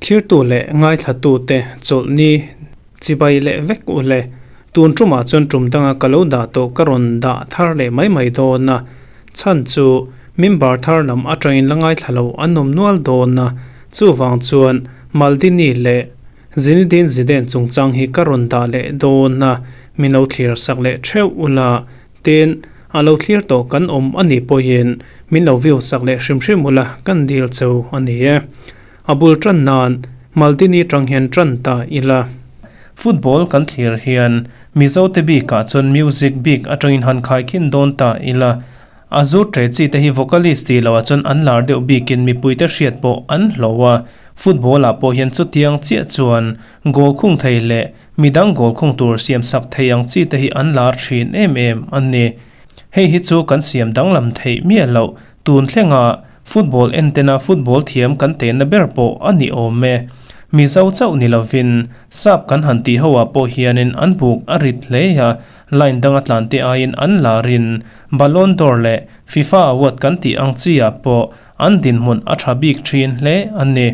Thlirtu leh ngaithlatute chawlhni chibai leh vek u le. Tun tumah chuan tum danga ka lo dah tawh ka rawn dah thar leh mai mai dawn a. Chhan chu member thar lam atangin la ngaithla lo an awm nual dawn a. Chuvang chuan Maldini leh Zinedine Zidane chungchang hi ka rawn dah leh dawn a, min lo thlir sak leh theuh ula. Tin, a lo thlir tawh kan awm a nih pawhin min lo view sak leh hrim hrim ula kan dil cheu a ni e. A bul tan nan Maldini tang hian tan ta ila. Football kan thlir hian Mizo te bikah chuan music bik atangin han khaikhin dawn ta ila. A zu tre chi te hi vocalist tih loh ah chuan an lar deuh bikin mipui te hriat pawh an hlauh a. Football ah pawh hian chutiang chiah chuan goal khung thei leh Midang goal khung tur siam sak thei ang chi te hi an lar thin em em a ni. Hei hi chu kan siam danglam theih miah loh. Tun thlenga football entena football thiam kan tehna ber pawh a ni awm e. Mizo chauh ni lovin sap kan han tih ho ah pawh hianin an buk a rit hle a, line danga tlan te aiin an larin Ballon d'Or leh FIFA award kan tih ang chi ah pawh an dinhmun a tha bik thin hle a ni.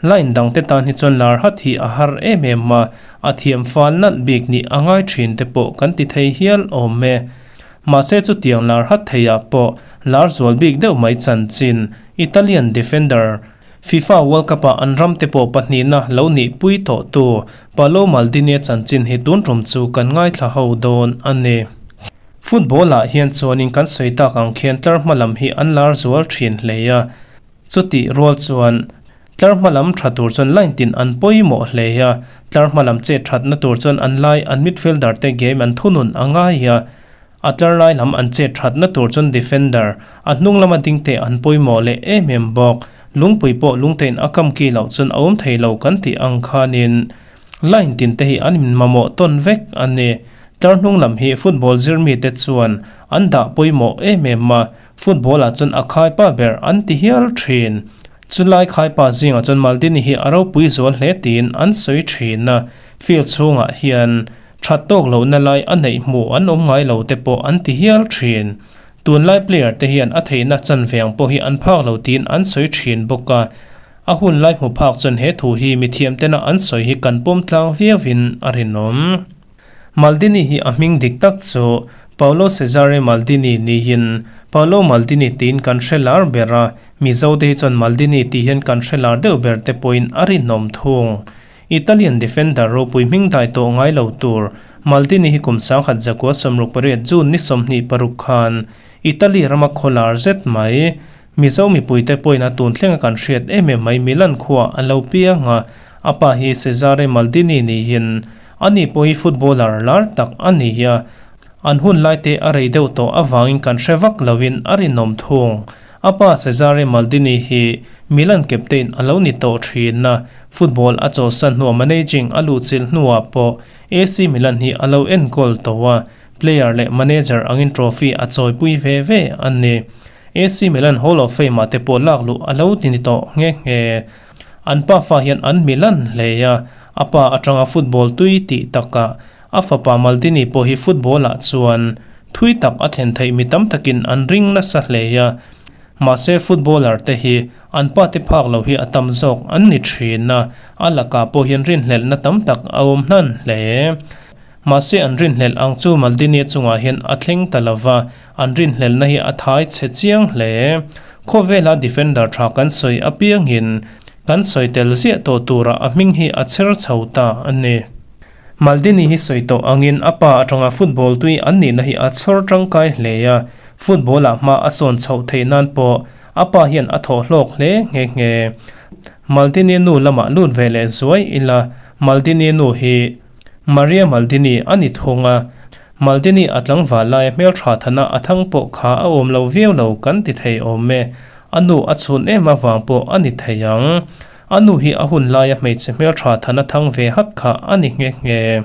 Line dangte tan hi chuan lar hat hi a har em em a, a thiam fal nalh bik nih a ngai thin te pawh kan ti thei hial awm e. Mahse chutiang lar hat theiah pawh lar zual bik deuh mai chanchin Italian defender FIFA World Cup ah an ram te pawh pahnihna lo nih pui tawh tu Paolo Maldini chanchin hi tun tum chu kan ngaithla ho dawn a ni. Football ah hian chuanin kan sawi tak ang khian tlar hma lam hi an lar zual thin hle a. Chutih rual chuan tlar hma lam tha tur chuan line tin an pawimawh hle a, tlar hma lam chet thatna tur chuan an lai an midfielder te game an thunun a ngai a, a tlar lai lam an chet thatna tur chuan defender a hnung lama ding te an pawimawh leh em em bawk. Lungpui pawh lungtein a kam ki loh chuan a awm thei lo kan tih ang khanin line tin te hi an inmamawh tawn vek a ni. Tlar hnung lam hi football zirmite chuan an dah pawimawh em em a, Football ah chuan a khaipa ber an ti hial thin. Chulai khaipa zingah chuan Maldini hi a ropui zual hle tiin an sawi thin a, field chhungah hian that tawk lohna lai a neih hmuh an awm ngai lo te pawh an ti hial thin. Tunlai player te hian a theihna chanve ang pawh hi an phak lo tiin an sawi thin bawk a, a hun lai hmu phak chuan he thu hi mithiam tena an sawi hi kan pawm tlang viauin a rinawm. Maldini hi a hming dik tak chu Paolo Cesare Maldini niin Paolo Maldini tiin kan hre lar ber a, Mizo te hi chuan Maldini tih hian kan hre lar deuh ber te pawhin a rinawm thung. Italian defender ropui hming dai tawh ngai lo tur Maldini hi kum 1968 June ni 26 khan Italy rama khaw lar zet mai Mizo mipuite pawhin a tun thlenga kan hriat em em mai Milan khuaa a lo piang a, a pa hi Cesare Maldini niin ani pawh hi footballer lar tak a ni a, an hun lai te a rei deuh tawh avangin kan hre vak loin a rinawm thung. A pa Cesare Maldini hi Milan captain a lo ni tawh thin a, football a chawlhsan hnuah managing a luhchilh hnuah pawh AC Milan hi a lo enkawl tawh a, player leh manager angin trophy a chawipui ve ve a ni. AC Milan Hall of Fame ah te pawh lak luh a lo ti ni tawh nghe nghe. An pafa hian an Milan hle a, a pa atanga football tui tih takah a fapa Maldini pawh hi football ah chuan thui tak a thlen theih mi tam takin an ring nasa hle a. Mahse footballer te hi an pa te phak lo hi a tam zawk an ni thin a, a lakah pawh hian rinhlelhna tam tak a awm hnan hle. Mahse an rinhlelh ang chu Maldini chungah hian a thleng ta lova, an rinhlelhna hi a thai chhe chiang hle. Khawvela defender tha kan sawi apiangin kan sawi tel ziah tawh turah a hming hi a chher chho ta a ni. Maldini hi sawi tawh angin a pa atanga football tui an nihna hi a chhawr tangkai hle a, football ah hma a sawn chhoh theih nan pawh a pa hian a thawh hlawk hle nghe nghe. Maldini nu lamah lut ve leh zuai ila, Maldini nu hi Maria Maldini a ni thung a, Maldini a tlangval laia hmeltha thana a thang pawh kha a awm lo viau lo kan ti thei awm e. A nu a chhun em avang pawh a ni thei ang. A nu hi a hun laia hmeichhe hmeltha thana thang ve hat kha a ni nghe nghe.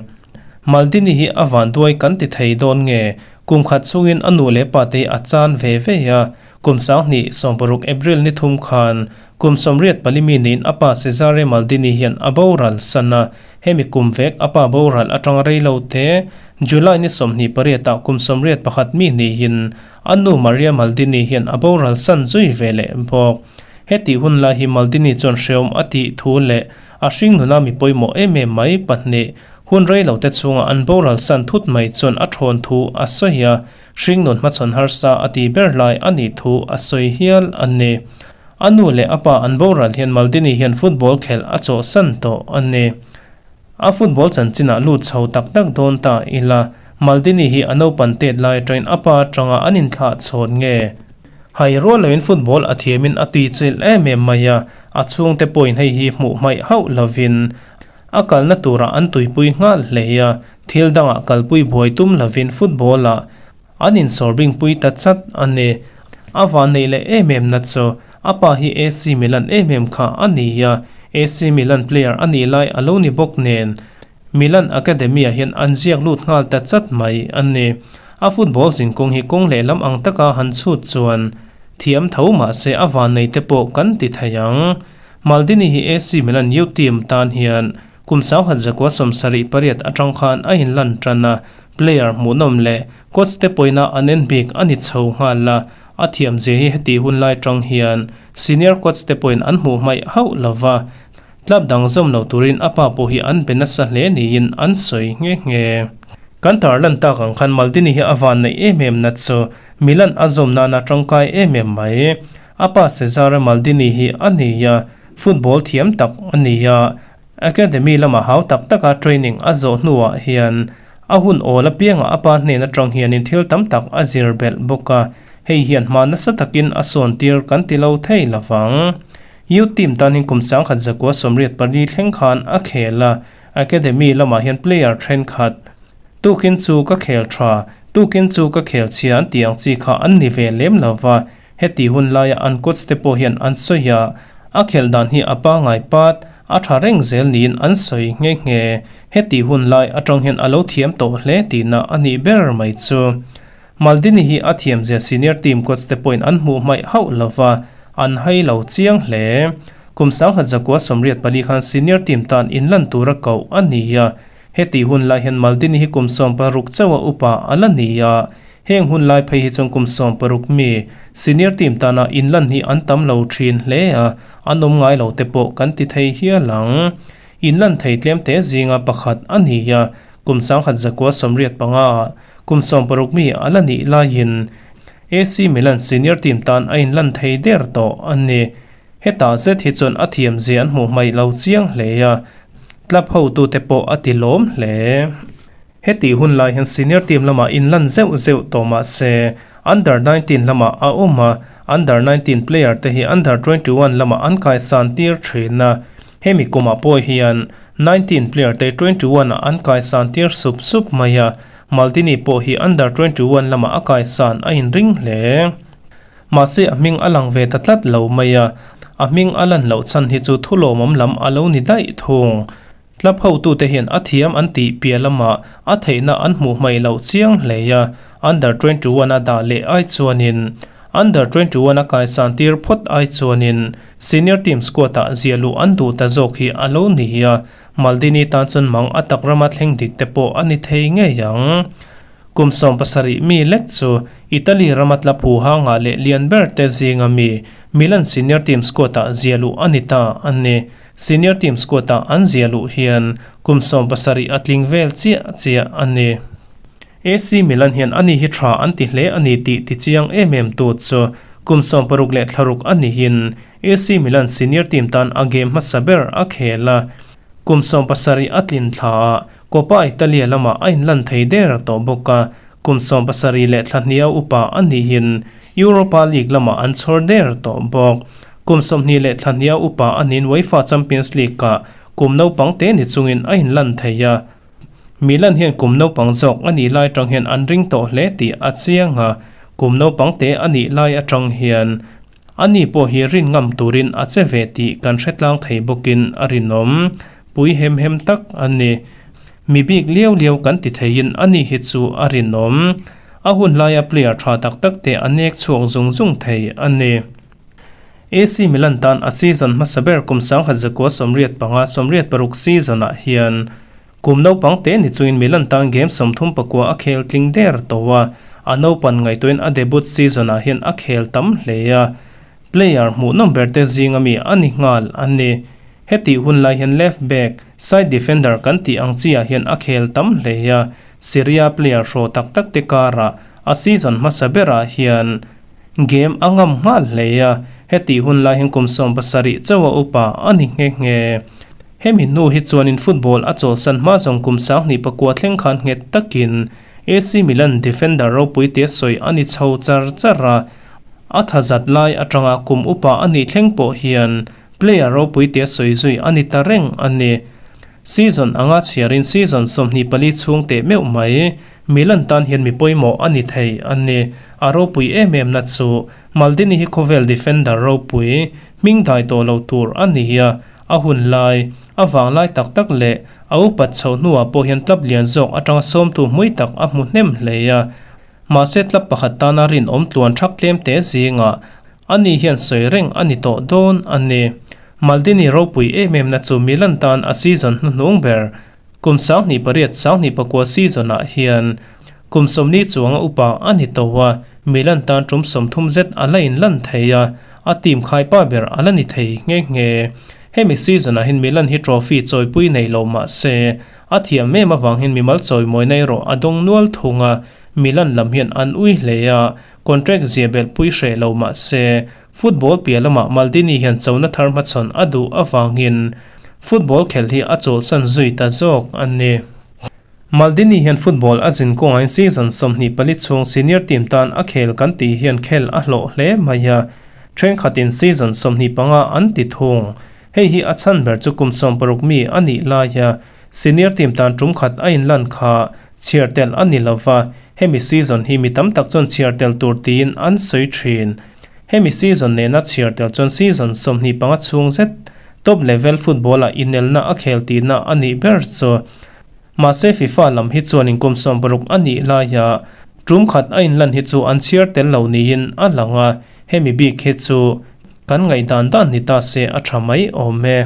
Maldini hi a vanduai kan ti thei dawn nge? Kum khat chungin a nu leh pa te hi a chan ve ve a. Kum 2026 April ni thum khan kum 84 mi niin a pa Cesare Maldini hian a boral san a. Hemi kum vek a pa boral atanga rei lo te July ni 28 ah kum 81 mi niin a nu Maria Maldini hian a boral san zui ve leh bawk. Heti hun lai hi Maldini chuan hreawm a tih thu leh a hringnuna mi pawimawh em em mai pahnih hun rei lo te chhunga an boral san thut mai chuan a thawn thu a sawi a, hringnun hmachhawn harsa a ti ber lai a nih thu a sawi hial a ni. A nu leh a pa an boral hian Maldini hian football khelh a chawhsan tawh a ni. A football chanchinah lut chho tak tak dawn ta ila, Maldini hi a naupan tet lai atangin a pa atanga an inthlah chhawn nge? Hai rual loin football a thiamin a tuichilh em em mai a, a chhungte pawhin hei hi hmuh hmaih hauh lovin a kalna turah an tuipui nghal hle a, thil dangah kalpui buai tum lovin football-ah An insawrbingpui ta chat a ni. A vanneih leh em em na chu a pa hi AC Milan em em kha a ni a, AC Milan player a nih lai a lo ni bawk nen Milan Academy-ah hian an ziak lut nghal ta chat mai a ni. A football zinkawng hi kawng lehlam ang taka han chhut chuan thiam tho mah se a vannei te pawh kan ti thei ang. Maldini hi AC Milan youth team tan hian Kum 1978 atang khan a inlan tan a, player hmuhnawm leh coach te pawina an en bik a ni chho nghal a, a thiam zia hi heti hun lai tang hian senior coach te pawhin an hmuh hmaih hauh lo va, club dang zawm lo turin a pa pawh hi an be nasa hle niin an sawi nghe nghe. Kan tarlan tak ang khan Maldini hi a van neih em em na chu Milan a zawm nana tangkai em em mai. A pa Cesare Maldini hi a ni a, football thiam tak a ni a, Academy lama hau tak taka training a zawh hnuah hian a hun awl apiangah a pa hnen atang hianin thil tam tak a zir belh bawk a, hei hian hma nasa takin a sawn tir kan ti lo thei lovang. Youth team tan hin kum 1984 thleng khan a khel a, Academy lamah hian player thenkhat tukin chu ka khel tha, tukin chu ka khel chhia an tih ang chi kha an ni ve lem lova, Heti hun laia an coach te pawh hian an sawi a, a khelh dan hi a pangai pat, a tha reng zel niin an sawi nghe nghe. Heti hun lai atang hian a lo thiam tawh hle tihna a nih ber mai chu. Maldini hi a thiamzia senior team coach te pawhin an hmuh hmaih hauh lova, an hai lo chiang hle. Kum 1984 khan senior team tan inlan tura koh a ni a, heti hun lai hian Maldini hi kum 16 chauha upa a la ni a, Heng hun lai phei hi chuan kum 16 mi senior team tana inlan hi an tam lo thin hle a, an awm ngai lo te pawh kan ti thei hial ang. Inlan thei tlem te zinga pakhat a ni a, kum 1985 ah kum 16 mi a la nih laiin AC Milan senior team tan a inlan thei der tawh a ni. Hetah zet hi chuan a thiamzia an hmuh hmaih lo chiang hle a, club hotute pawh a ti lawm hle. Heti hun lai hian senior team lamah inlan zeuh zeuh tawh mah se, under 19 lamah a awm a, under 19 player te hi under 21 lamah an kaisan tir thin a. Hemi kumah pawh hian 19 player te 21 ah an kaisan tir sup sup mai a, Maldini pawh hi under 21 lamah a kaisan a inring hle. Mahse a hming a lang ve ta tlat lo mai a, a hming a lan loh chhan hi chu thulawmawm lam a lo ni daih thung. Club hotute hian a thiam an tih piah lamah a theihna an hmuh hmaih loh chiang hle a, under 21 a dah leh ai chuanin under 21 a kaisan tir phawt ai chuanin senior team squad ah zia luh an duh ta zawk hi a lo ni a, Maldini tan chuan mang a tak rama thleng dik te pawh a ni thei ngei ang. Kum 17 mi lek chu Italy rama tla phu hangah leh lian ber te zinga mi Milan senior team squad ah zia luh a ni ta a ni. Senior team squad ah an zia luh hian kum 17 a tling vel chiah chiah a ni. AC Milan hian ani hi tha an ti hle a ni tih ti chiang em em tu chu kum 16 leh thlaruk a nihin AC Milan senior team tan a game hmasa ber a khel a. Kum 17 a tlin thla ah Coppa Italia lamah a inlan thei der tawh bawk a, kum 17 leh thla hnia upa a nihin Europa League lamah an chhawr der tawh bawk. Kum 20 leh thla hnia upa a niin UEFA Champions League-ah kum naupang te ni chungin a inlan thei a. Milan hian kum naupang zawk a nih lai atang hian an ring tawh hle tih a chiang a, kum naupang te a nih lai atang hian ani pawh hi rin ngam turin a che ve tih kan hre tlang thei bawkin a rinawm. Pui hem hem tak a ni. Mi bik liau liau kan ti theiin ani hi chu a rinawm. A hun laia player tha tak tak te a nek chhuak zung zung thei a ni. AC Milan tan a season hmasa ber kum 1985, 86 season-ah hian kum naupang te ni chungin Milan tan game 39 a khel tling der tawh a, a naupan ngaihtuahin a debut season-ah hian a khel tam hle a. Player hmuhnawm ber te zing ami a ni nghal a ni. Hetih hun lai hian left back, side defender kan tih ang chi ah hian a khel tam hle a, Serie A player hraw tak tak te karah a season hmasa berah hian game a ngam nghal hle a, hetih hun lai hian kum 17 chauh a upa a ni nghe nghe. Hemi hnu hi chuanin football a chawlhsan hma zawng kum 2009 thleng khan nghet takin AC Milan defender ropui te sawi a ni chho char char a, A tha zat lai atanga kum upa a nih thleng pawh hian player ropui tia sawi zui a ni ta reng a ni. Season anga chhiarin season 24 chhung teh meuh mai Milan tan hian mi pawimawh a ni thei a ni. A ropui em em na chu Maldini hi khawvel defender ropui hming dai tawh lo tur a ni a, a hun lai, a vang lai tak tak leh a upat chhoh hnuah pawh hian club lian zawk atanga sawmtu hmui tak a hmu hnem hle a. Mahse club pakhat tana rinawm tluan thak tlem te zingah ani hian sawi reng a ni tawh dawn a ni. Maldini ropui em em na chu Milan tan a season hnuhnung ber kum 2008 2009 season ah hian kum 40 chuanga upa a ni tawh a, Milan tan tum 30 zet a la inlan thei a, a team khaipa ber a la ni thei nghe nghe. Hemi season ah hian Milan hi trophy chawipui nei lo mahse a thiam em avang hian mimal chawimawina erawh a dawng nual thung a, Milan lam hian an ui hle a, contract zia belh pui hreh lo mah se, football piah lamah Maldini hian chona thar hmachhawn a duh avangin football khelh hi a chawlhsan zui ta zawk a ni. Maldini hian football a zin kawngah hian season 24 chhung senior team tan a khel kan tih hian khel a hlawh hle mai a, thenkhatin season 25 an ti thung. Hei hi a chhan ber chu kum 60 mi a nih laia senior team tan tum khat a inlan kha chhiar tel a ni lova, hemi season hi mi tam tak chuan chhiar tel tur tiin an sawi thin. Hemi season nena chhiar tel chuan season 25 chhung zet top level football ah inelna a khel tihna a nih ber chu. Mahse FIFA lam hi chuanin kum 60 a nih laia tum khat a inlan hi chu an chhiar tel lo niin a lang a, hemi bik hi chu kan ngaihdan dan ni ta se a tha mai awm e.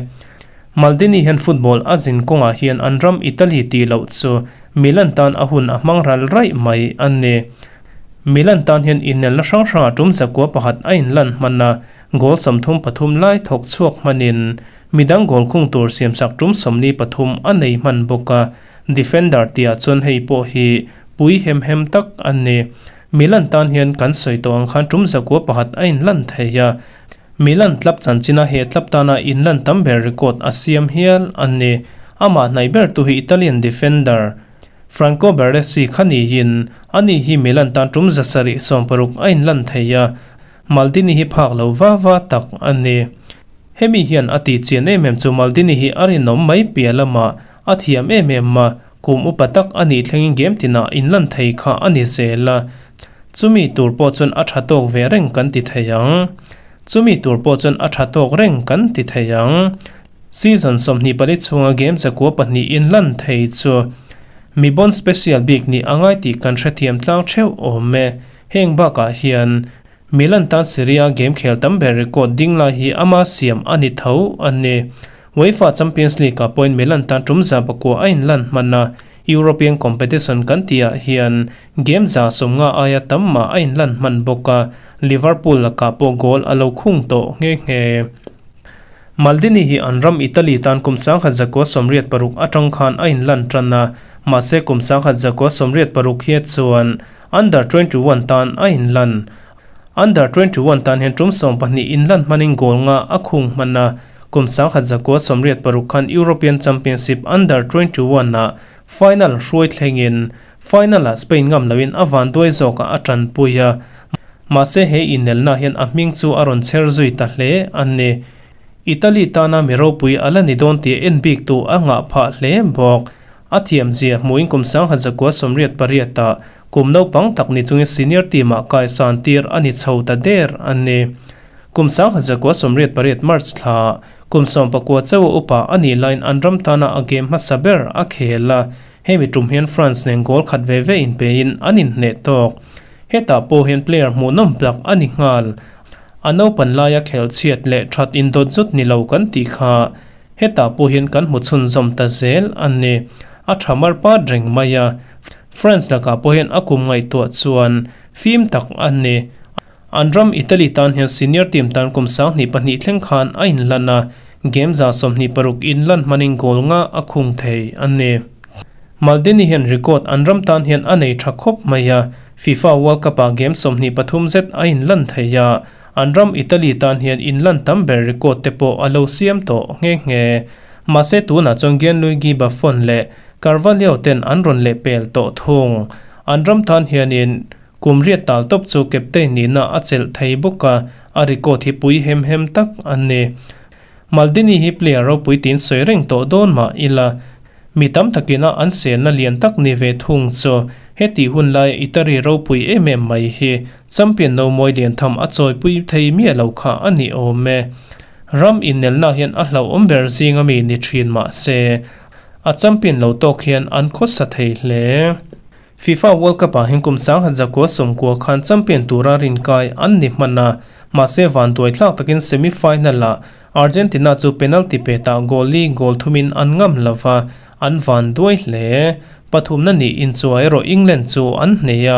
Maldini hian football a zin kawngah hian an ram Italy tih loh chu Milan tan a hun a hmang ral raih mai a ni. Milan tan hian inelna hrang hrangah tum zakua pakhat a inlan hman a, goal 33 lai thawk chhuak hmanin midang goal khung tur siamsak tum 43 a nei hman bawk a, defender tihah chuan hei pawh hi pui hem hem tak a ni. Milan tan hian kan sawi tawh ang khan tum zakua pakhat a inlan thei a, Milan club chanchina he club tana inlan tam ber record a siam hial a ni. Amah hnaih ber tu hi Italian defender Franco Baresi kha niin ani hi Milan tan tum 760 a inlan thei a, Maldini hi phak lo va va tak a ni. Hemi hian a tih chian em em chu Maldini hi a rinawm mai piah lamah a thiam em em a, kum upa tak a nih thlengin game tinah inlan thei kha a ni zel a, chumi tur pawh chuan a tha tawk ve reng kan ti thei ang. Chumi tur pawh chuan a tha tawk reng kan ti thei ang. Season 24 chhunga game zakua pahnih inlan thei chu mi bon special bik nih a ngai tih kan hrethiam tlang theuh awm e. Heng bakah hian Milan tan Serie A game khel tam ber record ding lai hi ama siam a ni tho a ni. UEFA Champions League ah pawhin Milan tan tum za pakua a inlan hman a, European competition kan tihah hian game 150 aia tam mah a inlan hman bawk a, Liverpool lakah pawh goal a lo khung tawh nghe nghe. Maldini hi an ram Italy tan kum 1986 atang khan a inlan tan a, mahse kum 1986 hi chuan Under 21 tan a inlan. Under 21 tan hian tum 12 inlan hmanin goal nga a khung hman a, kum 1986 khan European Championship Under 21 ah final hruai thlengin final ah Spain ngam loin a van duai zawkah a tanpui a, mahse he inelna hian a hming chu a rawn chher zui ta hle a ni. Italy tana mi ropui a la ni dawn tih en bik tu a ngah phah hle bawk. A thiam zia hmuin kum 1988 ah kum naupang tak ni chungin senior team ah kaisan tir a ni chho ta der a ni. Kum 1988 March thla kum 19 chauh upa a nih laiin an ram tana a game hmasa ber a khel a. Hemi tum hian France nen goal khat ve ve inpein an inhneh tawk. Hetah pawh hian player hmuhnawm plak a ni nghal. A naupan laia khelh chhiat leh that indawt zut ni lo kan tih kha hetah pawh hian kan hmu chhunzawm ta zel a ni. A tha mar pat reng mai a, France lakah pawh hian a kum ngaihtuah chuan fim tak a ni. An ram Italy tan hian senior team tan kum 2002 thleng khan a inlan a, game 26 inlan hmanin goal nga a khung thei a ni. Maldini hian record an ram tan hian a nei tha khawp mai a, FIFA World Cup-ah game 23 zet a inlan thei a, an ram Italy tan hian inlan tam ber record te pawh a lo siam tawh nghe nghe. Mahse tunah chuan Gianluigi Buffon leh Carvalho ten an rawn lehpel tawh thung. An ram tan hianin Kum riat tal tawp chu captain nihna a chelh thei bawk a, a record hi pui hem hem tak a ni. Maldini hi player ropui tiin sawi reng tawh dawn mah ila, mi tam takin a an selna lian tak ni ve thung chu heti hun laia Italy ropui em em mai hi champion no mawi lian tham a chawipui thei miah lo kha a ni awm e. Ram innelna hian a hlauhawm ber zinga mi ni thin mah se, a champion lo tawk hian an khawsa thei hle. FIFA World Cup-ah hian kum 1990 khan champion tura rinkai an ni hman a, mahse vanduai thlak takin semi-final-ah Argentina chu penalty petah goal li goal thumin an ngam lo va, an vanduai hle. Pathumna nih inchuai erawh England chu an hnei a,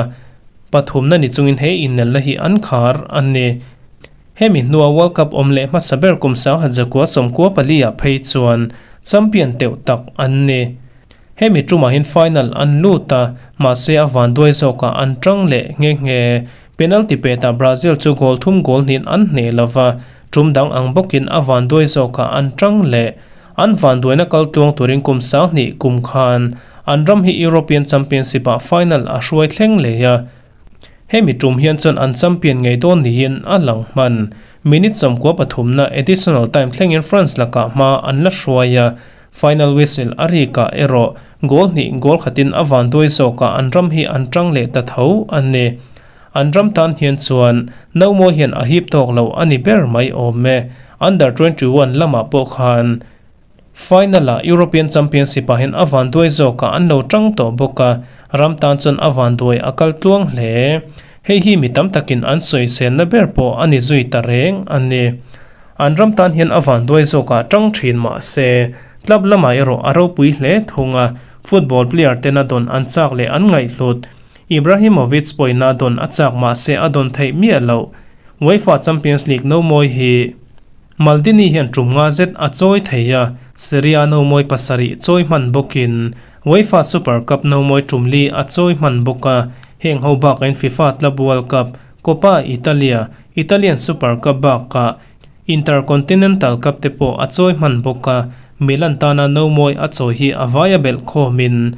pathumna ni chungin he innelna hi an khar a ni. Hemi hnua World Cup awm leh hmasa ber kum 1994-ah phei chuan champion teuh tak an ni. Hemi tumah hian final an lut a, mahse a vanduai zawkah an tang leh nghe nghe. Penalty petah Brazil chu goal thum goal hnin an hneh lo va, tum dang ang bawkin a vanduai zawkah an tang leh. An vanduaina kal tluang turin kum 2000 kum khan an ram hi European Championship-ah final a hruai thleng leh a. Hemi tum hian chuan an champion ngei dawn niin a lang hman. Minute 93na additional time thlengin France lakah hma an la hruai a, Final whistle a rikah erawh goal hnih goal khatin a vanduai zawkah an ram hi an tang leh ta tho a ni. An ram tan hian chuan Naumawi hian a hip tawk lo a ni ber mai awm e. Under 21 lamah pawh khan final-ah European Championship-ah hian a vanduai zawkah an lo tang tawh bawk a, ram tan chuan a vanduai a kal tluang hle. Hei hi mi tam takin an sawiselna ber pawh a ni zui ta reng a ni. An ram tan hian a vanduai zawkah tang thin mah se, club lamah erawh a ropui hle thung a, football player tena dawn an chak leh an ngaihhlut. Ibrahimovic pawina dawn a chak mah se a dawn theih miah loh. UEFA Champions League no mawi hi Maldini hian tum nga zet a chawi thei a, Serie A no mawi pasarih chawi hman bawkin UEFA Super Cup no mawi tum li a chawi hman bawk a, heng ho bakain FIFA Club World Cup, Coppa Italia, Italian Super Cup bakah Intercontinental Cup te pawh a chawi hman bawk a, Milan tana nomawi a chawi hi a vaia belh khawmin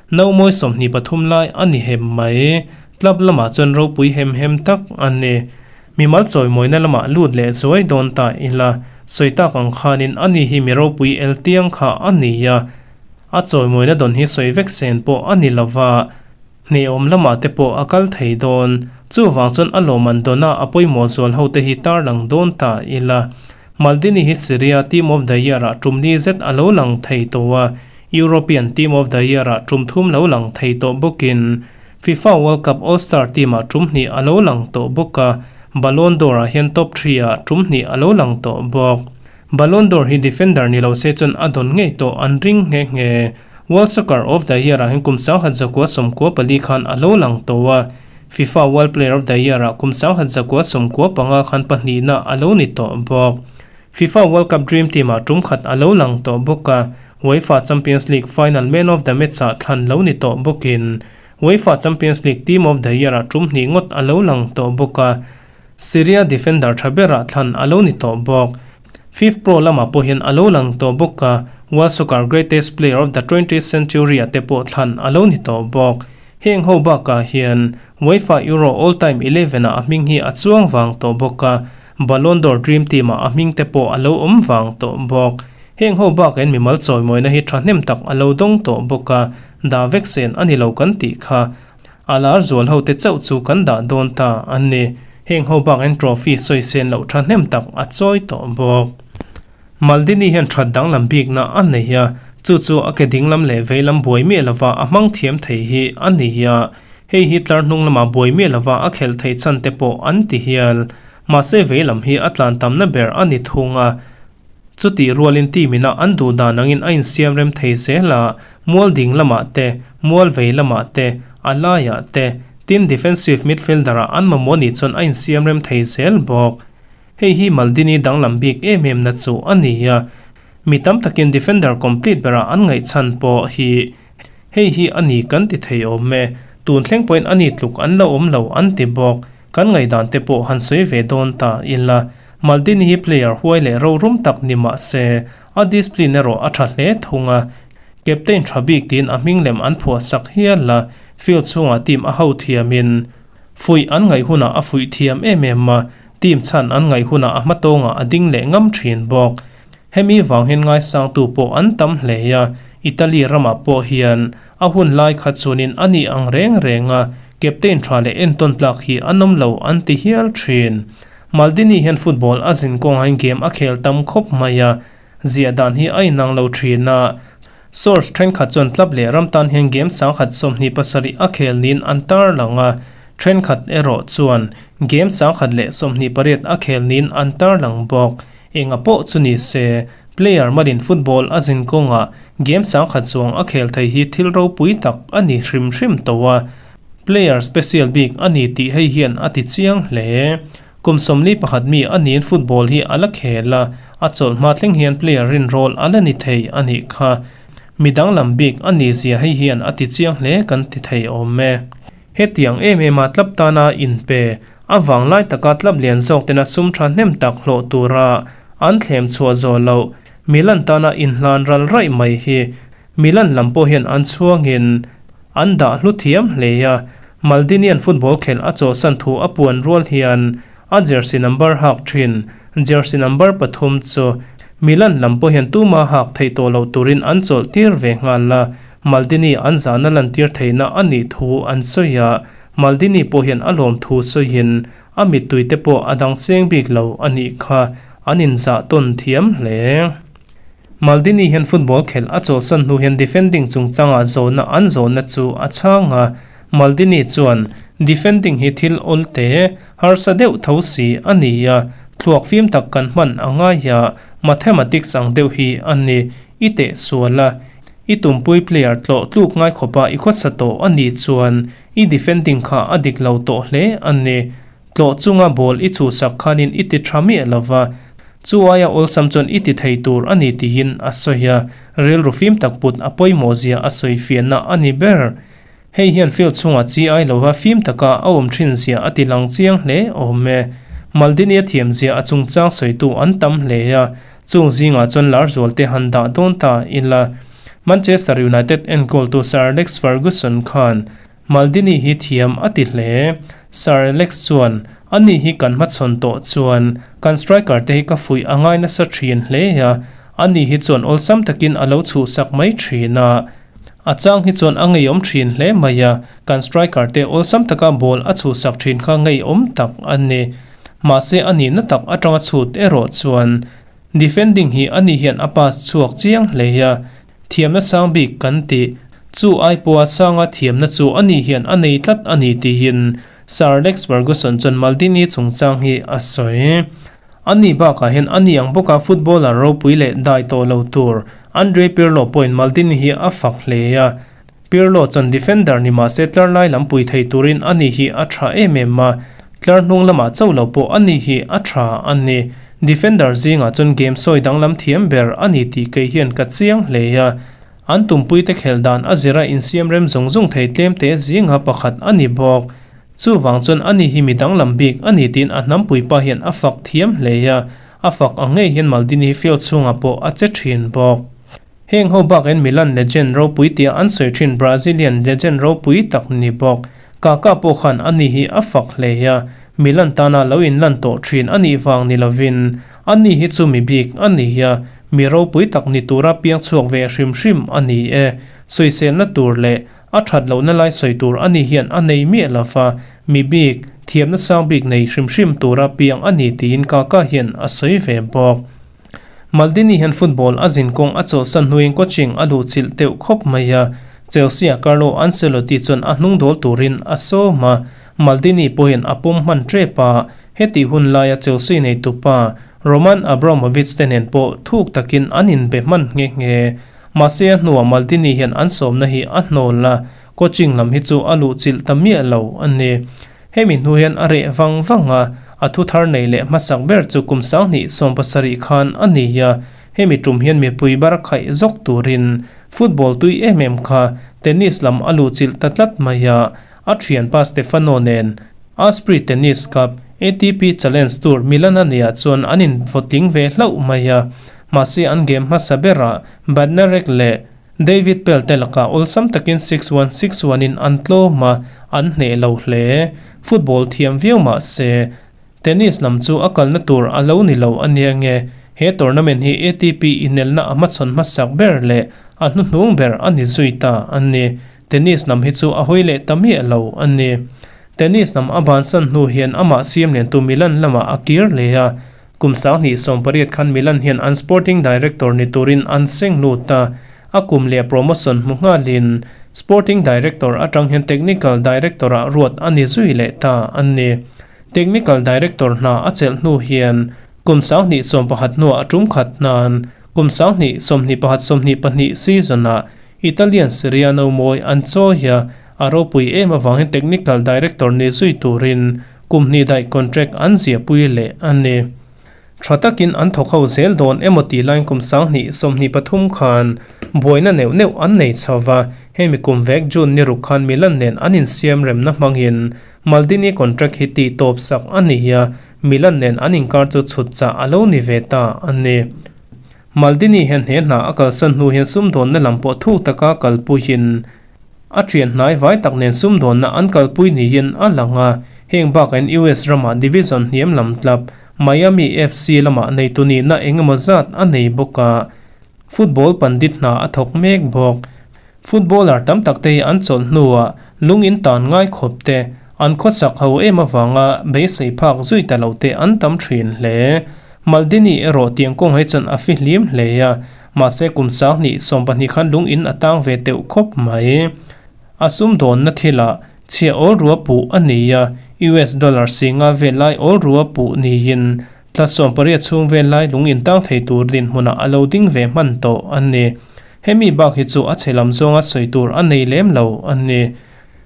nomawi 23 lai a ni hem mai. Club lamah chuan ropui hem hem tak a ni. Mimal chawimawina lamah lut leh zuai dawn ta ila, sawi tak ang khanin ani hi mi ropui el tiang kha a ni a, a chawimawina dawn hi sawi vek sen pawh a ni lova, Hneawm lamah te pawh a kal thei dawn. Chuvang chuan a lawmman dawna a pawimawh zual ho te hi tarlang dawn ta ila. Maldini hi Serie A Team of the Year-ah tum li zet a lo lang thei tawh a, European Team of the Year-ah tum thum lo lang thei tawh bawkin FIFA World Cup All-Star Team-ah tum hnih a lo lang tawh bawk a, Ballon d'Or-ah hian top three-ah tum hnih a lo lang tawh bawk. Ballon d'Or hi defender ni lo se chuan a dawn ngei tawh an ring nghe nghe. World Soccer of the Year ah hian kum 1994 khan a lo lang tawh a, FIFA World Player of the Year ah kum 1995 khan pahnihna a lo ni tawh bawk. FIFA World Cup Dream Team ah tum khat a lo lang tawh bawk a, UEFA Champions League Final Man of the Match ah thlan lo ni tawh bawkin UEFA Champions League Team of the Year ah tum hnih ngawt a lo lang tawh bawk a, Serie A defender tha berah thlan a lo ni tawh bawk. FIFPro lamah pawh hian a lo lang tawh bawk a, World Soccer Greatest Player of the Twentieth Century ah te pawh thlan a lo ni tawh bawk. Heng ho bakah hian UEFA Euro All Time Eleven ah a hming hi a chuang vang tawh bawk a, Ballon d'Or Dream Team ah a hming te pawh a lo awm vang tawh bawk. Heng ho bakah hian mimal chawimawina hi thahnem tak a lo dawng tawh bawk a, dah vek sen a ni lo kan tih kha. A lar zual ho te chauh chu kan dah dawn ta a ni. Heng ho bak hian trophy sawi sen loh thahnem tak a chawi tawh bawk. Maldini hian that danglam bikna a nei a, Chu chu a ke dinglam leh veilam buai miah lova a hmang thiam thei hi a ni a, hei hi tlar hnung lamah buai miah lova a khelh theih chhan te pawh an ti hial. Mahse veilam hi a tlan tamna ber a ni thung a, chutih rualin team ina an duh dan angin a insiam rem thei zel a, mual ding lamah te, mual vei lamah te, a laiah te, tin defensive midfielder ah an mamawh nih chuan a insiam rem thei zel bawk. Hei hi Maldini danglam bik em em na chu a ni a, mi tam takin defender complete berah an ngaihchhan pawh hi hei hi a ni kan ti thei awm e, tun thleng pawhin a ni tluk an la awm lo an ti bawk, kan ngaihdan te pawh han sawi ve dawn ta ila. Maldini hi player huai leh rorum tak ni mah se, a discipline erawh a tha hle thung a, captain tha bik tiin a hming lem an phuah sak hial a, field chhungah team a ho thiamin fuih an ngaih hunah a fuih thiam em em a, Team chhan an ngaih hunah a hmatawngah a ding leh ngam thin bawk. Hemi vang hian ngaisangtu pawh an tam hle a, Italy ramah pawh hian a hun lai kha chuanin a nih ang reng reng a, captain tha leh entawn tlak hi an awm lo an ti hial thin. Maldini hian football a zin kawngah game a khel tam khawp mai a, ziah dan hi a inang lo thin a, source thenkhat chuan club leh ram tan hian game sangkhat 27 a khel niin an tarlang a, thenkhat erawh chuan game 128 a khel niin an tarlang bawk. Enga pawh chu ni se, player malin football a zin kawngah game sangkhat chuang a khel thei hi thil ropui tak a ni hrim hrim tawh a, player special bik a ni tih hei hian a ti chiang hle. Kum 41 mi a niin football hi a la khel a, a chawlh hma thleng hian player rinrawl a la ni thei a nih kha. Mi danglam bik a ni zia hei hian a ti chiang hle kan ti thei awm e. Hetiang em em a tlap tana inpe, a vanglai taka tlap lian zawk tena sum tha hnem tak hlawh tura an thlem chhuah zawh loh Milan tana inhlan ral raih mai hi Milan lam pawh hian an chhuangin an dah hlu thiam hle a, Maldinian football khelh a chawhsan thu a puan rual hian a jersey number hak thin. Jersey number pathum chu Milan lam pawh hian tuma hak theih tawh loh turin an chawlh tir ve nghal a, Maldini an zahna lantir theihna a nih thu an sawi a, Maldini pawh hian a lawm thu sawiin a mittui te pawh a dang seng bik lo a nih kha an inzah tawn thiam hle. Maldini hian football khelh a chawlhsan hnu hian defending chungchangah zawhna an zawhna chu a chhang a, Maldini chuan, Defending hi thil awl te, harsa deuh tho si a ni a, thluak fim tak kan hman a ngai a, mathematics ang deuh hi a ni, i teh sual a, i tumpui player tlawh tluk ngai khawpa i khawsa tawh a nih chuan i defending kha a dik lo tawh hle a ni. Tlawh chunga ball i chhuhsak khanin i ti tha miah lova, chu aia awlsam chuan i ti thei tur a ni tiin a sawi a, rilru fim tak put a pawimawh zia a sawi fiahna a ni ber. Hei hian field chhungah chi ai lova fim taka a awm thin zia a ti lang chiang hle awm e. Maldini a thiam zia a chungchang sawitu an tam hle a, chung zingah chuan lar zual te han dah dawn ta ila. Manchester United enkawltu Sir Alex Ferguson khan Maldini hi thiam a ti hle. Sir Alex chuan, Ani hi kan hmachhawn tawh chuan kan striker te hi ka fuih a ngai nasa thin hle a, ani hi chuan awlsam takin a lo chhuhsak mai thin a. A chang hi chuan a ngeiawm thin hle mai a, kan striker te awlsam taka ball a chhuhsak thin kha ngeiawm tak a ni. Mahse a nihna tak atanga chhut erawh chuan defending hi ani hian a pass chhuak chiang hle a, Thiamna sang bik kan tih chu ai pawha sanga thiamna chu ani hian a nei tlat a ni tiin Sir Alex Ferguson chuan Maldini chungchang hi a sawi. Ani bakah hian ani ang bawka footballer ropui leh dai tawh lo tur Andre Pirlo pawhin Maldini hi a fak hle a. Pirlo chuan defender ni mahse tlar lai lam pui thei turin ani hi a tha em em a, tlar hnung lamah chauh lo pawh ani hi a tha a ni. Defender zingah chuan game sawi danglam thiam ber a ni tih kei hian ka chiang hle a, an tumpuite khelh dan a zira insiam rem zung zung thei tlem te zinga pakhat a ni bawk. Chuvang chuan ani hi mi danglam bik a ni tiin a hnampui pa hian a fak thiam hle a, a fak ang ngei hian Maldini hi field chhungah pawh a che thin bawk. Heng ho bakin Milan legend ropui tia an sawi thin Brazilian legend ropui tak ni bawk. Kaka pawh khan ani hi a fak hle a, Milan tana lo inlan tawh thin a nih vang ni lovin ani hi chu mi bik a ni a, mi ropui tak ni tura piang chhuak ve hrim hrim a ni e. Sawiselna tur leh a that lohna lai sawi tur ani hian a nei miah lova, mi bik, thiamna sang bik nei hrim hrim tura piang a ni tiin Kaka hian a sawi ve bawk. Maldini hian football a zin kawng a chawlhsan hnuin coaching a luhchilh teuh khawp mai a, Chelsea-a Carlo Ancelotti chuan a hnung dawl turin a sawm a, Maldini pawhin a pawm hman tep a, hetih hun laia Chelsea neitupa Roman Abramovich te nen pawh thuk takin an inbe hman nghe nghe. Mahse a hnuah Maldini hian an sawmna hi a hnawl a, coaching lam hi chu a luhchilh ta miah lo a ni. Hemi hnu hian a reh vang vang a, a thu thar nei leh hmasak ber chu kum 2017 khan a ni a, hemi tum hian mipui bar khaih zawk turin football tui em em kha tennis lam a luhchilh ta tlat mai a, a thianpa Stefano nen Aspri Tennis Cup, ATP Challenge Tour Milan a nia chuan an invawtling ve hlauh mai a, mahse an game hmasa berah Badnarek leh David Pell te lakah awlsam takin 6-1, 6-1 in an tlawm a, an hneh lo hle. Football thiam viau mah se, tennis lam chu a kalna tur a lo ni lo a nia nge, he tournament hi ATP inelna a hmachhawn hmasak ber leh a hnuhnung ber a ni zui ta a ni. Tennis lam hi chu a hawi leh ta miah lo a ni. Tennis lam a bansan hnu hian amah siam liantu Milan lamah a kir leh a, Kum 2018 khan Milan hian an sporting director ni turin an seng lut a, a kum leh promotion hmu nghalin sporting director atang hian technical director-ah ruat a ni zui leh ta a ni. Technical director hna a chelh hnu hian kum 2011 hnuah a tum khat hnan kum 2021-22 season-ah Italian Serie A nomawi an chawi a, a ropui em avangin technical director ni zui turin Kum hnih daih contract an ziahpui leh a ni. Tha takin an thawk ho zel dawn emaw tih laiin kum 2023 khan buaina neuh neuh an nei chho va, hemi kum vek June ni ruk khan Milan nen an insiam remna hmangin Maldini contract hi tih tawp sak a ni a, Milan nen an inkar chu chhut chah a lo ni ve ta a ni. Maldini hian he hna a kalsan hnu hian sumdawnna lam pawh thuk taka kalpuiin A thian hnai vai tak nen sumdawnna an kalpui niin a lang a, heng bakain US ramah division hniam lam club Miami FC lamah neitu nihna engemaw zat a nei bawk a, football pandit hna a thawk mek bawk. Footballer tam tak te hi an chawlh hnuah lung in tan ngai khawp te, an khawsak ho em avanga beisei phak zui ta lo te an tam thin hle. Maldini erawh tiang kawng hi chuan a fihlim hle a, Mahse kum 2012 khan lung in a tang ve teuh khawp mai. A sumdawnna thilah chhia awl rua puh a ni a, US dollar singa vel lai awl rua puh niin thla 18 chhung vel lai lung in tang thei tur dinhmunah a lo ding ve hman tawh a ni. Hemi bak hi chu a chhe lam zawnga sawi tur a nei lem lo a ni.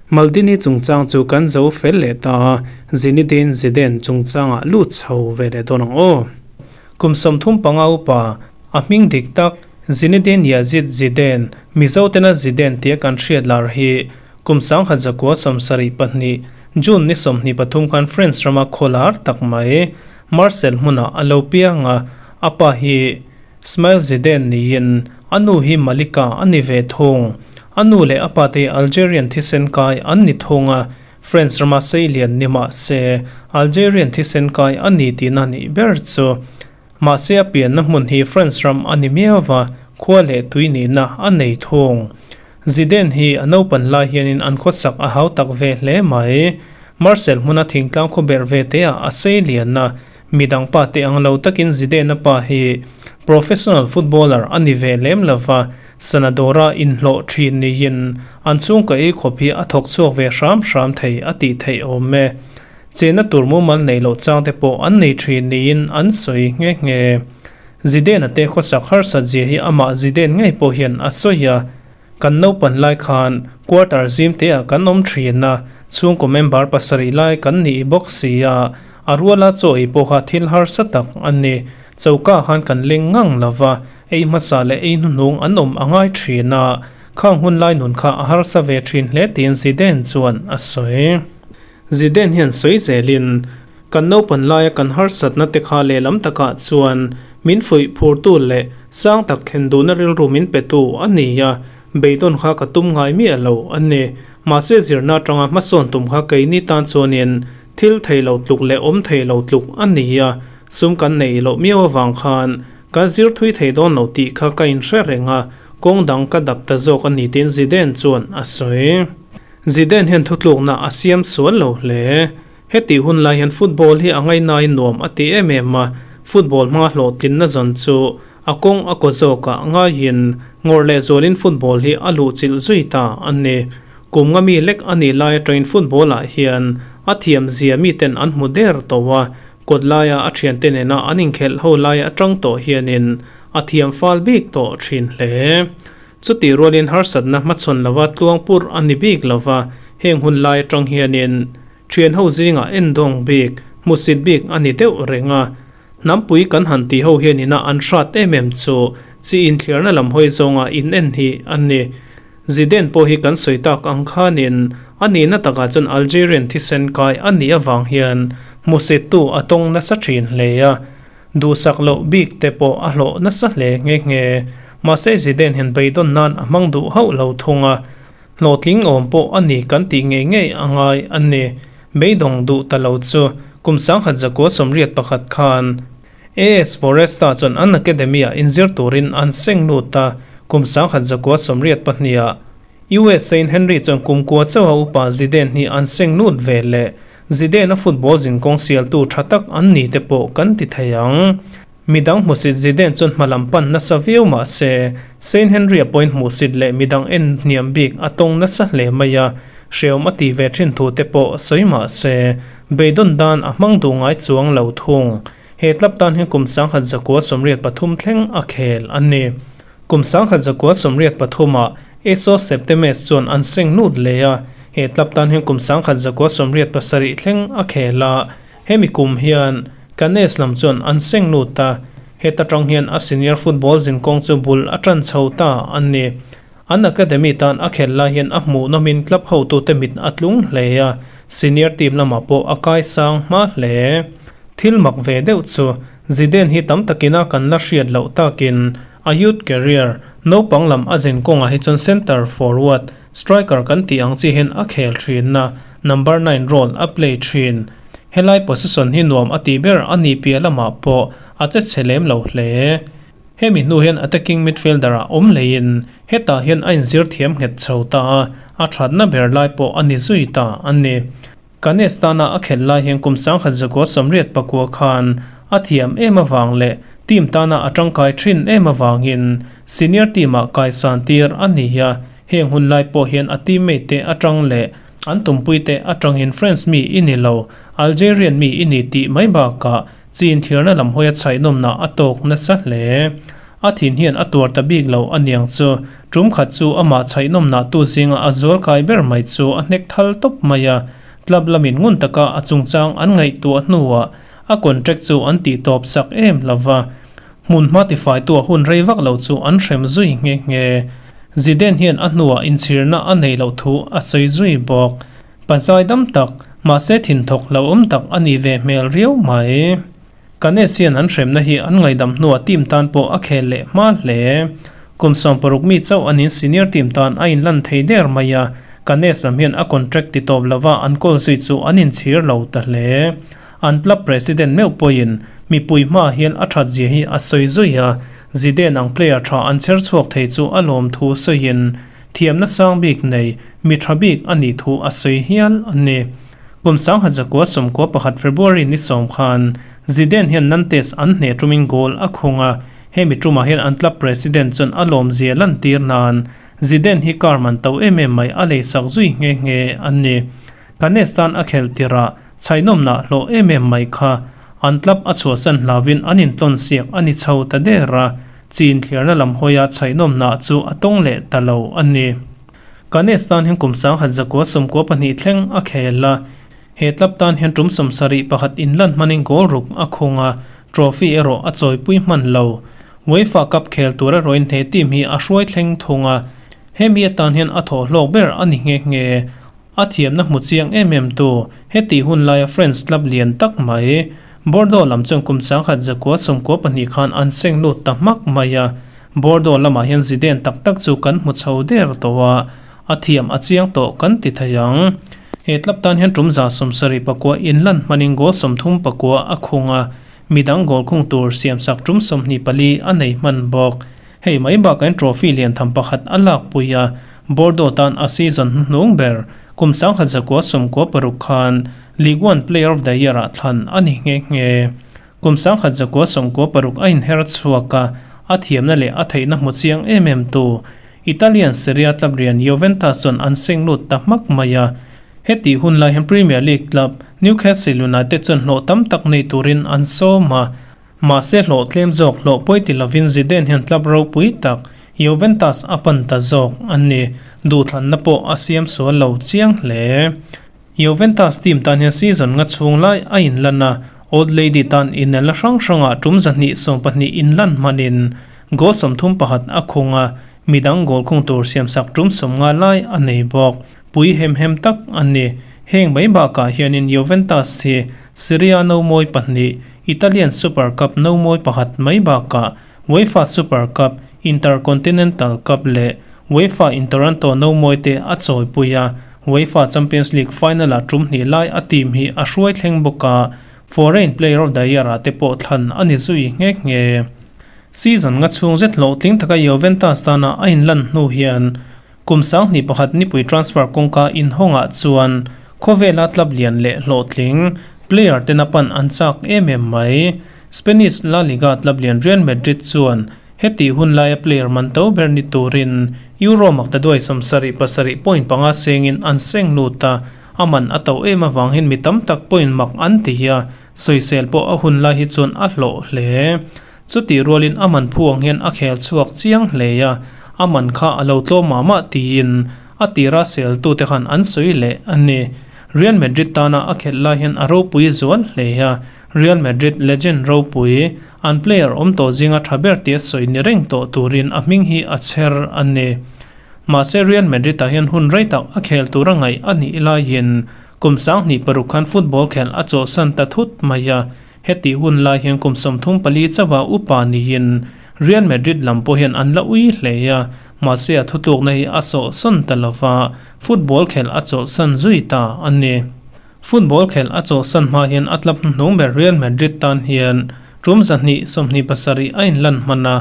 Maldini chungchang chu kan zo fel leh ta a, Zinedine Zidane chungchangah lut chho ve leh dawn ang aw. Kum 35 upa, a hming dik tak Zinedine Yazid Zidane, Mizo tena Zidane tia kan hriat lar hi kum 1972, June ni 23 khan France rama khaw lar tak mai Marseille hmunah a lo piang a, a pa hi Smail Zidane niin a nu hi Malika a ni ve thung. A nu leh a pa te hi Algerian thisen kai an ni thung a, France rama seilian ni mah se, Algerian thisen kai a ni tihna nih ber chu. Mahse a pianna hmun hi France ram a ni miau va, khua leh tui nihna a nei thung. Zidane hi a naupan lai hianin an khawsak a hau tak ve hle mai. Marseille hmuna thingtlang khawberh ve teah a seilian a, midang pa te ang lo takin Zidane-a pa hi professional footballer a ni ve lem lo va, Sanadora inhlawh thin niin an chhungkaw ei khawp hi a thawk chhuak ve hram hram thei a tih theih awm e. Chenna tur mumal neih loh chang te pawh an nei thin niin an sawi nghe nghe. Zidane-a te khawsak harsat zia hi amah Zidane ngei pawh hian a sawi a, Kan naupan lai khan quarter zim te ah kan awm thin a, chhungkaw member pasarih lai kan nih bawk si a, a ruala chaw ei pawh kha thil harsa tak a ni. Choka khan kan leng ngang lo va, Ei hmasa leh ei hnuhnung an awm a ngai thin a, khang hun lai nun kha a harsa ve thin hle tiin Zidane chuan a sawi. Zidane hian sawi zelin, Kan naupan laia kan harsatna te kha lehlam takah chuan min fuih phurtu leh sang tak thlen duhna rilru min petu a ni a, beidawn kha ka tum ngai miah lo a ni. Mahse zirna atanga hmasawn tum kha keini tan chuanin thil thei lo tluk leh awm thei lo tluk a ni a, sum kan neih loh miau avang khan Ka zir thui thei dawn lo tih kha ka inhre reng a, kawng dang ka dap ta zawk a ni tiin Zidane chuan a sawi. Zidane hian thutlukna a siam sual lo hle. Hetih hun lai hian football hi a ngaihnain nuam a ti em em a, football hmanga hlawhtlinna zawn chu A kawng a kaw zawkah ngaiin ngawrh leh zualin football hi a luhchilh zui ta a ni. Kum nga mi lek a nih lai atangin football ah hian a thiam zia miten an hmu der tawh a, kawt laia a thiante nena an inkhelh ho lai atang tawh hianin a thiam fal bik tawh thin hle. Chutih rualin harsatna hmachhawn lova tluang pur a ni bik lova, heng hun lai atang hianin thian ho zingah endawng bik, hmusit bik a ni deuh reng a. Hnampui kan han tih ho hian ina an hrat em em chu chi inthliarna lam hawi zawnga in en hi a ni. Zidane pawh hi kan sawi tak ang khanin a nihna takah chuan Algerian thisen kai a nih avang hian hmusittu a tawng nasa thin hle a, duhsak loh bik te pawh a hlawh nasa hle nghe nghe. Mahse Zidane hian beidawn nan a hmang duh hauh lo thung a, Hlawhtling awm pawh a ni kan tih ngei ngei a ngai a ni. Beidawng duh ta lo chu kum 1981 khan AS Foresta chuan an academy-ah inzir turin an seng lut a, kum 1982 ah USA-in Henry chuan kum kua chauha upa Zidane hi an seng lut ve leh. Zidane-a football zinkawng sialtu tha tak an ni te pawh kan ti thei ang. Midang hmusit Zidane chuan hmalam pan nasa viau mah se, Saint Henry-a pawhin hmuhsit leh midang en hniam bik a tawng nasa hle mai a, hreawm a ti ve thin thu te pawh sawi mah se, beidawn dan a hmang duh ngai chuang lo thung. He club tan hian kum 1983 thleng a khel a ni. Kum 1983 ah Eso Septemes chuan an seng lut leh a, he club tan hian kum 1987 thleng a khel a, Hemi kum hian Cannes lam chuan an seng lut a, heta tang hian a senior football zinkawng chu bul a tan chho ta a ni. An academy tan a khelh lai hian a hmuhnawmin club hotute mit a tlung hle a, senior team lamah pawh a kaisang hma hle. Thil mak ve deuh chu Zidane hi tam takina kan la hriat loh takin a youth career naupang lam a zinkawngah hi chuan centre forward, Striker kan tih ang chi hian a khel thin a, number nine role a play thin. Helai position hi nuam a tih ber a nih piah lamah pawh a che chhe lem lo hle. Hemi hnu hian attacking midfielder ah awm leiin hetah hian a inzir thiam nghet chho ta a, a thatna ber lai pawh a ni zui ta a ni. Kanes tana a khelh lai hian kum 1989 khan a thiam em avang leh team tana a tangkai thin em avangin senior team ah kaisan tir a ni a, Heng hun lai pawh hian a teammate te atang leh an tumpui te atangin France mi i ni lo, Algerian mi i ni tih mai bakah chin thirna lam hawia chhaihnawmna a tawk nasa hle. A thin hian a tuar ta bik lo aniang chu tum khat chu amah chhaihnawmna tu zinga a zual kai ber mai chu a hnek thal tawp mai a, club lamin ngun taka a chungchang an ngaihtuah hnuah a contract chu an tih tawp sak em lova. Hmunhma tifaitu a hun rei vak lo chu an hrem zui nghe nghe. Zidane hian a hnuah inchhirna a neih loh thu a sawi zui bawk. Pa zai dam tak, mahse thinthawk hlauhawm tak a nih ve hmel riau mai. Cannes hian an hremna hi an ngaihdam hnuah team tan pawh a khel leh hma hle. Kum 60 mi chauh anin senior team tan a inlan thei der mai a, Cannes lam hian a contract ti tawp lova an kawl zui chu an inchhir lo ta hle. An club president meuh pawhin mipui hmaah hian a that zia hi a sawi zui a, Zidane ang player tha an chher chhuak thei chu a lawm thu sawiin thiamna sang bik nei mi tha bik a nih thu a sawi hial a ni. Kum 1991 February ni sawm khan Zidane hian Nantes an hneh tumin goal a khung a, hemi tumah hian an club president chuan a lawm zia lantir nan Zidane hi car man to em em mai a leisak zui nghe nghe a ni. Cannes tan a khelh tirah Chhaihnawmna hlawh em em mai kha an club a chhuahsan hlauin an intlawn siak a ni chho ta der a, chin thliarna lam hawia chhaihnawmna chu a tawng leh ta lo a ni. Cannes tan hian kum 1992 thleng a khel a, he club tan hian tum 71 inlan hmanin goal ruk a khung a, trophy erawh a chawipui hman lo. UEFA Cup khel tur erawhin he team hi a hruai thleng thung a, hemi atan hian a thawhhlawk ber a ni nghe nghe. A thiamna hmu chiang em em tu, heti hun laia French club lian tak mai, Bordeaux lam chuan kum 1992 khan an seng lut ta hmak mai a. Bordeaux lamah hian Zidane tak tak chu kan hmu chho der tawh a, a thiam a chiang tawh kan ti thei ang. He club tan hian tum 74 inlan hmanin goal 34 a khung a, midang goal khung tur siamsak tum 24 a nei hman bawk. Hei mai bakah hian trophy lian tham pakhat a lakpui a, Bordeaux tan a season hnuhnung ber kum 1996 khan Ligue 1 Player of the Year ah thlan a ni nghe nghe. Kum 1996 a inher chhuak a, A thiamna leh a theihna hmu chiang em em tu Italian Serie A club rian Juventus chuan an seng lut ta hmak mai a. Hetih hun lai hian Premier League club Newcastle United chuan hlawh tam tak nei turin an sawm a. Mahse hlawh tlem zawk hlawh pawi ti lovin Zidane hian club ropui tak Juventus a pan ta zawk a ni. Duhthlanna pawh a siam sual lo chiang hle. Juventus team tan hian season nga chhung lai a inlan a, Old Lady tan inelna hrang hrangah tum 220 inlan hmanin goal 31 a khung a, midang goal khung tur siamsak tum 50 lai a nei bawk. Pui hem hem tak a ni. Heng mai bakah hianin Juventus hi Serie A nomawi pahnih, Italian Super Cup nomawi pakhat mai bakah UEFA Super Cup, Intercontinental Cup leh UEFA Intertoto nomawi te a chawipui a, UEFA Champions League final-ah tum hnih lai a team hi a hruai thleng bawk a, Foreign Player of the Year-ah te pawh thlan a ni zui nghe nghe. Season nga chhung zet hlawhtling taka Juventus tana a inlan hnu hian kum 2001 nipui transfer kawngka inhawngah chuan khawvela club lian leh hlawhtling player tena pan an chak em em mai. Spanish La Liga club lian Real Madrid chuan Heti hun laia player man to ber ni turin Euro maktaduai 77 point panga sengin an seng lut a, a man a to em avang hian mi tam tak point mak an ti hi a, sawisel pawh a hun lai hi chuan a hlawh hle. Chutih rualin a man phu ang hian a khel chhuak chiang hle a, a man kha a lo tlawm mah mah tiin a tira seltute khan an sawi leh a ni. Real Madrid tana a khelh lai hian a ropui zual hle a, Real Madrid legend ropui, an player awm tawh zinga tha ber tia sawi ni reng tawh turin a hming hi a chher a ni. Mahse Real Madrid ah hian hun rei tak a khel tura ngaih a nih laiin kum 2006 khan football khelh a chawhsan ta thut mai a, hetih hun lai hian kum 34 chauha upa niin Real Madrid lam pawh hian an la ui hle a, mahse a thutlukna hi a sawhsawn ta lova, football khelh a chawhsan zui ta a ni. Football khelh a chawhsan hma hian a club hnuhnung ber Real Madrid tan hian tum 227 a inlan hman a,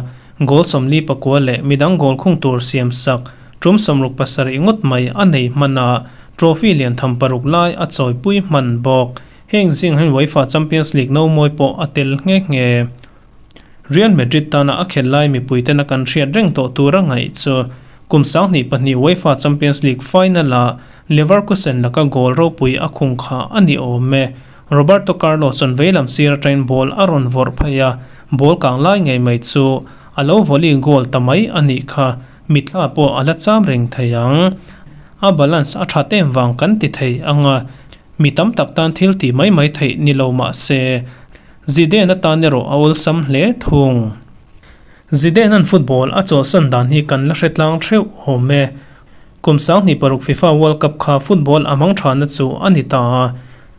goal 49 leh midang goal khung tur siam sak tum 67 ngawt mai a nei hman a, trophy lian tham paruk lai a chawipui hman bawk. Heng zing hian UEFA Champions League nomawi pawh a tel nghe nghe. Real Madrid tana a khelh lai mipuitena kan hriat reng tawh tura ngaih chu kum 2002 UEFA Champions League final-ah Leverkusen laka goal ropui a khung kha a ni awm e. Roberto Carlos chuan veilam sir atangin ball a rawn vawrh phei a, ball kang lai ngei mai chu a lo volley goal ta mai a nih kha. Mitthla pawh a la cham reng thei ang. A balance a that em vang kan ti thei ang a, mi tam tak tan thil tih mai mai theih ni lo mah se, Zidane atan erawh a awlsam hle thung. Zidane-a'n football a chawlhsan dan hi kan la hre tlang theuh awm e. Kum 2006 FIFA World Cup kha football a hmang thana chu a ni ta a,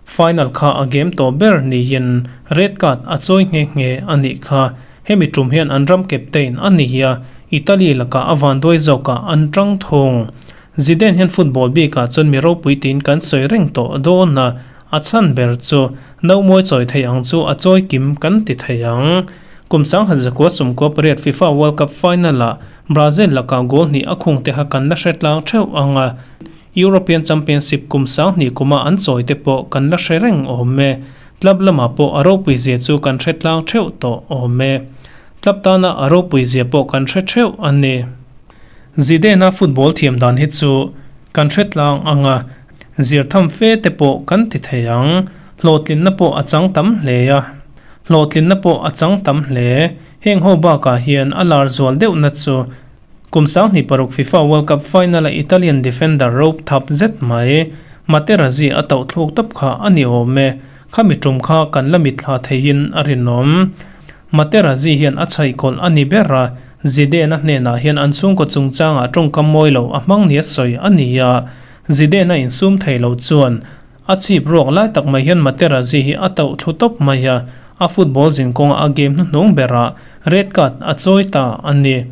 final kha a game tawh ber niin red card a chawi nghe nghe a nih kha. Hemi tum hian an ram captain a ni a, Italy lakah a vanduai zawkah an tang thung. Zidane hian football bikah chuan mi ropui tiin kan sawi reng tawh dawn a, a chhan ber chu nomawi chawi thei ang chu a chawi kim kan ti thei ang. Kum 1998 FIFA World Cup final-ah Brazil lakah goal hnih a khung te kha kan la hre tlang theuh ang a, European Championship kum 2000 kuma an chawi te pawh kan la hre reng awm e. Club lamah pawh a ropui zia chu kan hre tlang theuh tawh awm e. Club tana a ropui zia pawh kan hre theuh a ni. Zidane-a football thiam dan hi chu kan hre tlang ang a, zir tham fe te pawh kan ti thei ang. Hlawhtlinna pawh a chang tam hle a. Hlawhtlinna pawh a chang tam hle. Heng ho bakah hian a lar zual deuhna chu kum 2006 FIFA World Cup final-a Italian defender rope thap zet mai Materazzi a tauh thluk tawp kha a ni awm e. Khami tum kha kan la mitthla theiin a rinawm. Materazzi hian a chhaihkawlh a ni ber a, Zidane-a hnenah hian an chhungkaw chungchangah tawngkam mawi lo a hmang nia sawi a ni a, Zidane-a insum thei lo chuan a chhip ruak lai tak mai hian Materazzi hi a tauh thlu tawp mai a, a football zinkawnga a game hnuhnung berah red card a chawi ta a ni.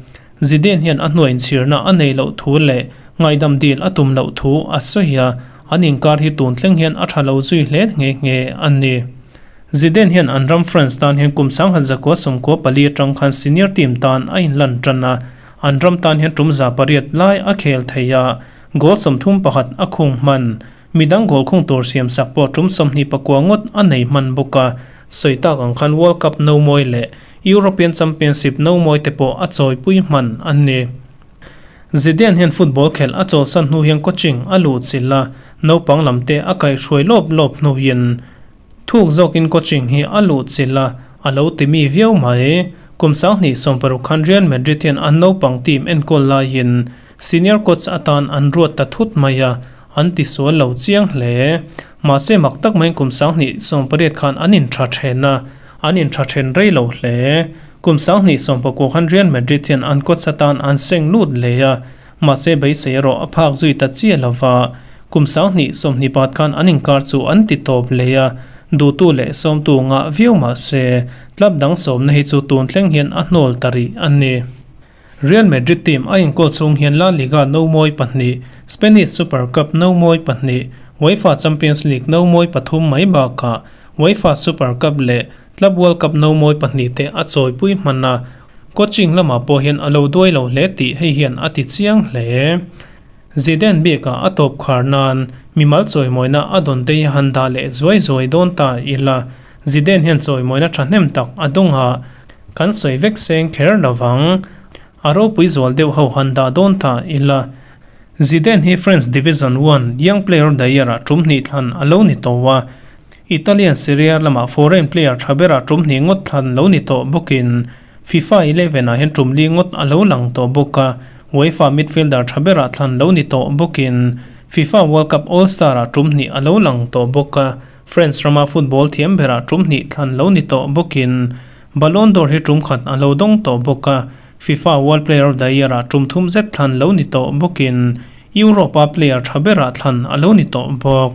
Zidane hian a hnuai inchhirna a nei loh thu leh ngaihdam dil a tum loh thu a sawi a, an inkar hi tun thleng hian a tha lo zui hle nghe nghe a ni. Zidane hian an ram France tan hian kum 1994 atang khan senior team tan a inlan tan a, an ram tan hian tum 800 lai a khel thei a, goal 31 a khung hman. Midang goal khung tur siam sak pawh tum 29 ngawt a nei hman bawk a, sawi tak ang khan World Cup nomawi leh European Championship no mawi te pawh a chawipui hman a ni. Zidane hian football khelh a chawlhsan hnu hian coaching a luh chilh a, naupang lam te a kaihhruai lawp lawp hnuin thuk zawkin coaching hi a luh chilh a, a lo ti mi viau mai. Kum 2016 khan Real Madrid hian an naupang team enkawl laiin senior coach atan an ruat ta thut mai a, an ti sual lo chiang hle. Mahse mak tak maiin kum 2018 khan an intha then a, an intha then rei lo hle. Kum 2019 khan Real Madrid hian an coach atan an seng lut leh a, mahse beisei erawh a phak zui ta chiah lo va. Kum 2024 khan an inkar chu an ti tawp leh a, duhtu leh sawmtu ngah viau mahse club dang sawmna hi chu tun thleng hian a hnawl ta rih a ni. Real Madrid team a inkawl chhung hian La Liga no mawi pahnih, Spanish Super Cup no mawi pahnih, UEFA Champions League no mawi pathum mai bakah UEFA Super Cup leh Club World Cup no mawi pahnih te a chawipui hman a, coaching lamah pawh hian a lo duai lo hle tih hei hian a ti chiang hle. Zidane bikah a tawp khar nan mimal chawimawina a dawn te hi han dah leh zuai zuai dawn ta ila, Zidane hian chawimawina thahnem tak a dawng a, kan sawi vek seng kher lovang. A ropui zual deuh ho han dah dawn ta ila. Zidane hi French Division One Young Player of the Year-ah tum hnih thlan a lo ni tawh a, Italian Serie A lamah foreign player tha berah tum hnih ngawt thlan lo ni tawh bawkin FIFA Eleven-ah hian tum li ngawt a lo lang tawh bawk a, UEFA midfielder tha berah thlan lo ni tawh bawkin FIFA World Cup All-Star-ah tum hnih a lo lang tawh bawk a. France rama football thiam berah tum hnih thlan lo ni tawh bawkin Ballon d'Or hi tum khat a lo dawng tawh bawk a, FIFA World Player of the Year-ah tum thum zet thlan lo ni tawh bawkin Europe-a player tha berah thlan a lo ni tawh bawk.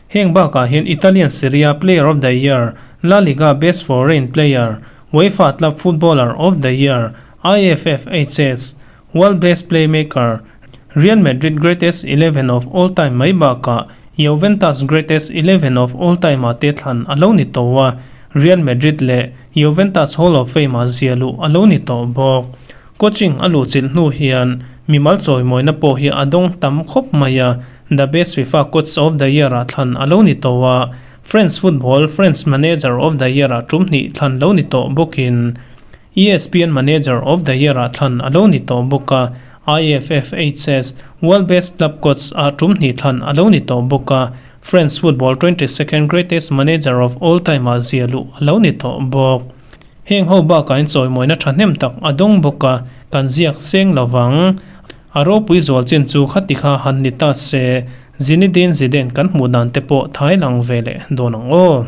Heng bakah hian Italian Serie A Player of the Year, La Liga Best Foreign Player, UEFA Club Footballer of the Year, IFFHS World Best Playmaker, Real Madrid Greatest 11 of All Time mai bakah Juventus Greatest 11 of All Time-ah te thlan a lo ni tawh a, Real Madrid leh Juventus Hall of Fame-ah zia luh a lo ni tawh bawk. Coaching a luhchilh hnu hian mimal chawimawina pawh hi a dawng tam khawp mai a, The Best FIFA Coach of the Year-ah thlan a lo ni tawh a, France Football French Manager of the Year-ah tum hnih thlan lo ni tawh bawkin, ESPN Manager of the Year-ah thlan a lo ni tawh bawk a, IFFHS World Best Club Coach ah tum hnih thlan a lo ni tawh bawk a, France Football 22nd Greatest Manager of All Time-ah zia luh a lo ni tawh bawk. Heng ho bakah in chawimawina thahnem tak a dawng bawk a, kan ziak seng lo vang. A ropui zual chin chu khati kha han ni ta se, Zinedine Zidane kan hmuh dan te pawh thai lang ve leh dawn ang aw.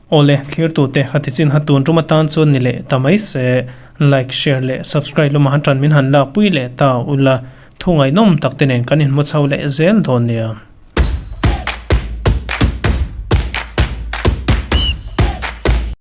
Awle, thlirtute a ti chin ha tun tum atan chuan ni leh ta mai se, like, share leh subscribe lama han tan min han lakpui leh ta ula, thu ngaihnawm tak te nen kan inhmu chho leh zel dawn nia.